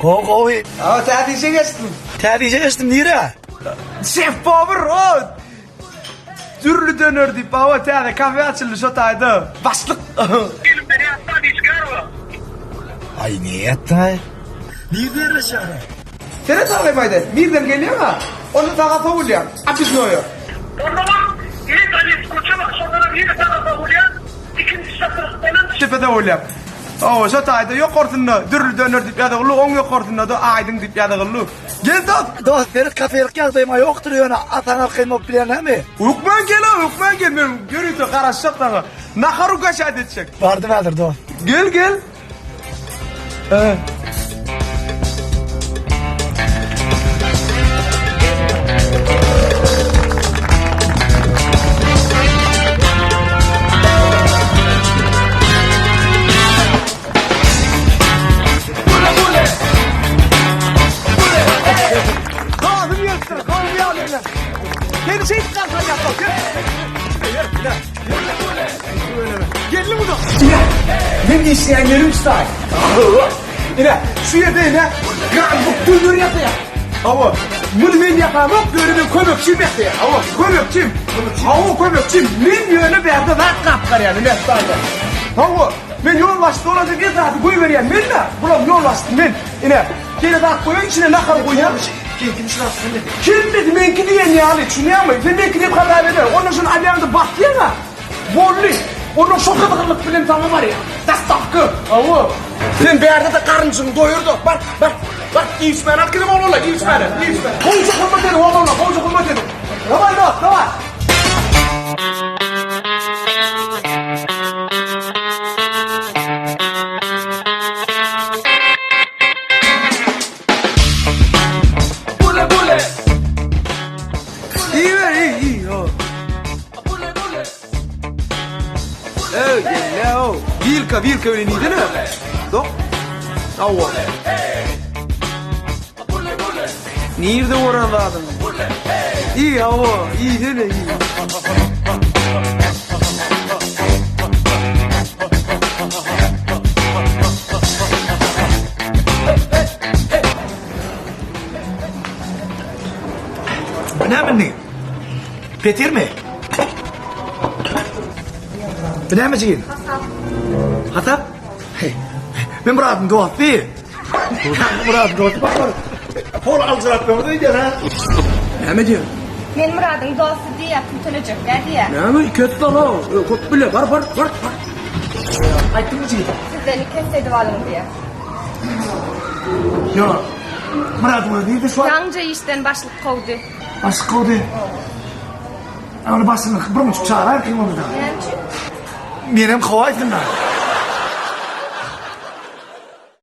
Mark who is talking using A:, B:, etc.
A: Gowy gowy.
B: Awa täze işe geçdim.
A: Täze işe geçdim nirä?
B: Şef powar o. Dürli döner diýip awa täze kafe açyldy şo taýda. Başlyk.
C: Gelip berýän işgär bar.
A: Aý ne ýatdy? Nirde ýerleşýär?
B: Seret aglaýma aýdaý. Nirden gelýäň-a? Onda saga sowulýaň. Apiznoýa.
C: Ondanam Medalis köçe bar, şondanam ýene saga sowulýaň. Ikinji çatrykdanam.
B: Çepe sowulýaň. Hawa, şo taýda ýokarsynda Dürli döner diýip ýazygly, oň ýokarsynda-da Aýdyň diýip ýazygly. Gel dost!
A: Dost, seret kafelik ýagdaýym-a ýokdur ýöne asaň arkaýyn bolup bilýän näme?
B: Hökman gel-a, hökman gel, men ýörite garaşjak saňa. Nahar ugaşat etjek.
A: Bardym häzir dost.
B: Gel, gel. Gelin bu Ine, men işleýän ýerim şu taý. Ine, şu ýerde ine, gambuk döner ýasaýar. Hawa, muny men ýasamok, ýöne men kömekçim ýasaýar. Hawa, kömekçim. Hawa, kömekçim. Men ýöne bärde zat gapgarýan, ine, şu taýda. Hawa, men ýolbaşçy bolanda bir zady goýberýän men-de, bulam ýolbaşçysy men. Ine, şeýle zat goýan, içine nahar goýýan. Hemmesi meňki diýen ýaly, düşünýäňmi? Sen meňki diýip hasap eder. Ondan şony alýaňda basýaň-a. Boldy. Ondan şo gyzgynlyk bilen saňa barýar. Dostawka. Hawa. Sen bärde-de garynjyňy doýur-da. Bar, bar, bar. Iýip-içmäni alyp geliň oglanlar, iýip-içmäni, iýip-içmäni. Gowja hyzmat ediň oglanlar, gowja hyzmat ediň. Daway dost, daway. Iýiber, iý, iý, ho. Ey, gel, Wilka, wilka bilen iýsene. Dok. Hawa. Nirde gören zadyň? Iý, hawa, iýsene, iý.
A: Bu näme indi? Petirmi? Bu näme jigim?
D: Hasap.
A: Hasap? Hey, men Myradyň dosty. Myradyň dosty. Bak, bak. Pol aljyrap öňde öýdýän ha.
B: Näme diýýän?
D: Men Myradyň dosty diýýär, pul tölejekkä diýýär.
B: Näme? Iki etse ala, köp bile. Bar, bar, bar.
A: Aýtdyňmy jigim?
D: Sizden iki esse edip alyň diýýär.
A: Ýok. Myradyň özi nirde şu wagt?
D: Ýaňja işden başlyk kowdy.
A: Başlyk kowdy. Ony başlygyň bir munçuk çaga erkin boldy da.
D: Näme üçin?
A: Menem kowaýsynlar.